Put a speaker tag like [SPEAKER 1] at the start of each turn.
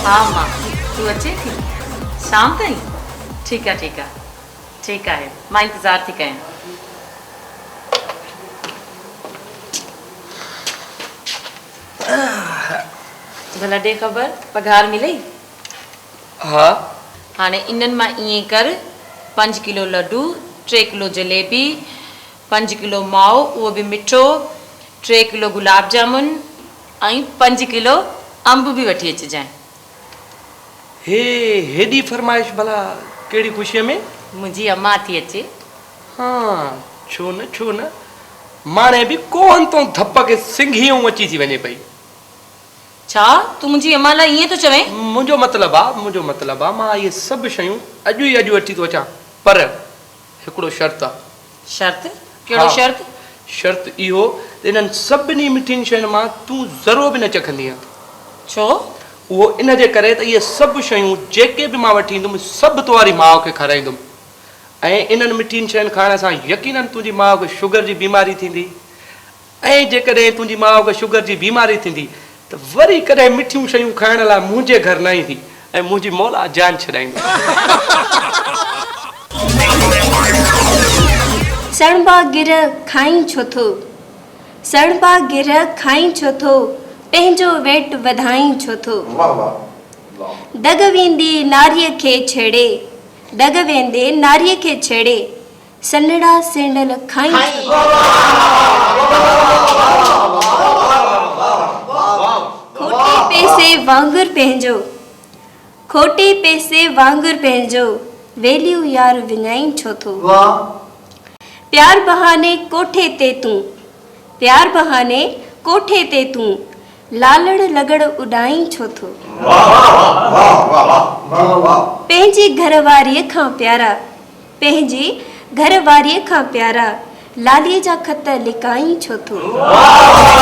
[SPEAKER 1] ها امان، تون اچين ٿي؟ شام تائين؟ ٺيڪ آ ٺيڪ آ. ٺيڪ آهي، مان انتظار ٿي ڪيان. ڀلا ڏي خبر، پگهار ملئي؟
[SPEAKER 2] ها.
[SPEAKER 1] هاڻي انهن مان ائين ڪر، پنج ڪلو لڏو، ٽي ڪلو جليبي، پنج ڪلو مائو، اهو به مٺو، ٽي ڪلو گلاب جامن ۽ پنج ڪلو انب به وٺي اچجانء.
[SPEAKER 2] هي هيڏي فرمائش ڀلا ڪهڙي خوشيء ۾؟
[SPEAKER 1] منهنجي امان ٿي اچي.
[SPEAKER 2] ها، ڇو نه، ڇو نه. ماڻهي به ڪوهن تون ڌپ کي سنگهي ائون اچي ٿي وڃي پئي.
[SPEAKER 1] ڇا، تون منهنجي امان لاء ائين ٿو چوين؟
[SPEAKER 2] منهنجو مطلب آ، منهنجو مطلب آ، مان اهي سڀ شيون اڄ ئي اڄ وٺي ٿو اچان، پر هڪڙو شرط آ.
[SPEAKER 1] شرط؟ ڪهڙو
[SPEAKER 2] ها،
[SPEAKER 1] شرط؟
[SPEAKER 2] شرط اهو ته انهن سڀني مٺين شين مان تون ذرو به نه چکندينء.
[SPEAKER 1] ڇو؟
[SPEAKER 2] اهو ان جي ڪري ته اهي سڀ شيون جيڪي به مان وٺي ايندم، سڀ تو واري ماء کي کارائيندم ۽ انهن مٺين شين کائڻ سان يقيناً تنهنجي ماء کي شگر جي بيماري ٿيندي ۽ جيڪڏهن تنهنجي ماء کي شگر جي بيماري ٿيندي ته وري ڪڏهن مٺيون شيون کائڻ لاء منهنجي گهر نه ايندي ۽ منهنجي مولا جان ڇڏائيندو.
[SPEAKER 3] سڻڀا گرهه کائين ڇو ٿو. سڻڀا گرهه کائين ڇو ٿو، پنهنجو ويٽ وڌائين ڇو ٿو. دڳ ويندي ناريء کي ڇيڙي، دڳ ويندي ناريء کي ڇيڙي، سنهڙا سينڊل کائين ڇو ٿو. کوٽي پئسي وانگر پنهنجو، کوٽي پئسي وانگر پنهنجو، ويليو يار وڃائين ڇو ٿو. پيار بهاني ڪوٺي تي تون، پيار بهاني ڪوٺي تي تون، لالڙ لڳڙ اڏائين ڇو ٿو. پنهنجي گهر واريء کان پيارا، پنهنجي گهر واريء کان پيارا، لاليء جا خط لڪائين ڇو ٿو.